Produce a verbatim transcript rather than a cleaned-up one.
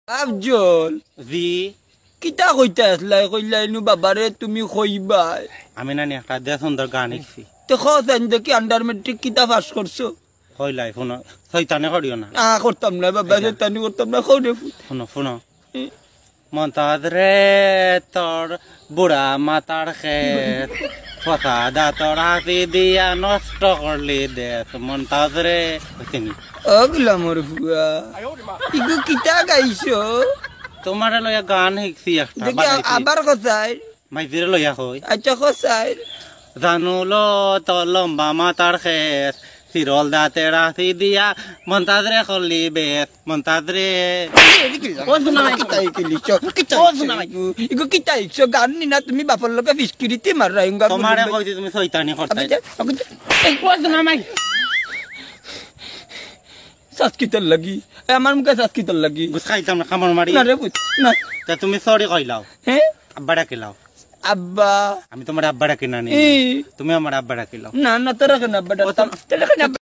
আফজল, জি। কিতা কইতা আছলায়? কইলায় নু বাবারে তুমি কইবায়। আমি নানি একটা দেশ সুন্দর গান শিখছি। তে কও চাইন দেখি, under matric কিতা পাস করছো? কইলাই, হুনো, শয়তানি করিও না। আ, করতাম না বাবা, আচ্ছা। শয়তানি করতাম না, কও রে। হুনো, হুনো। এ। মন্তাজ রে, তোর বুড়া মাতার খেত, ফসা দাঁতর হাতি দিয়া নষ্ট করলি দেশ, মন্তাজ রে। বুঝছনি? ও গুলামর ফুয়া, ইগু কিতা গাইছো? তোমারে লইয়া গান শিখছি একটা, দেখি, বানাইছি। আবার কও চাইন। মাইজিরে লইয়া কই। আচ্ছা, কও চাইন। জানুলো তোর লম্বা মাতার খেত, চিরল দাঁতর হাতি দিয়া, মন্তাজ রে করলি বেশ, মন্তাজ রে। ও শোনা নাই। কিতা ইকলিছো? কিতা ও শোনা নাই। ইগু, ইগু কিতা ইকছো? গান নি না তুমি বাপর লগে ফিসকিরিতি মাররা, ইঙ্গা তোমারে গুলি। কইছি তুমি শয়তানি করতায়। আগে যা, আগে যা। ও শোনা নাই। সাস কিতার লাগি? এ, আমার মুখে সাস কিতার লাগি? গুস খাইতাম না, কামড় মারি। না রে পুত, না। তা তুমি sorry কইলাও। হ্যাঁ? আব্বা ডাকিলাও। আব্বা। আমি তোমার আব্বা ডাকি না নি। এই। তুমি আমার আব্বা ডাকিলাও। না, না, তোরা কেন আব্বা ও তো ডাকতাম? তোরা কেন আব্বা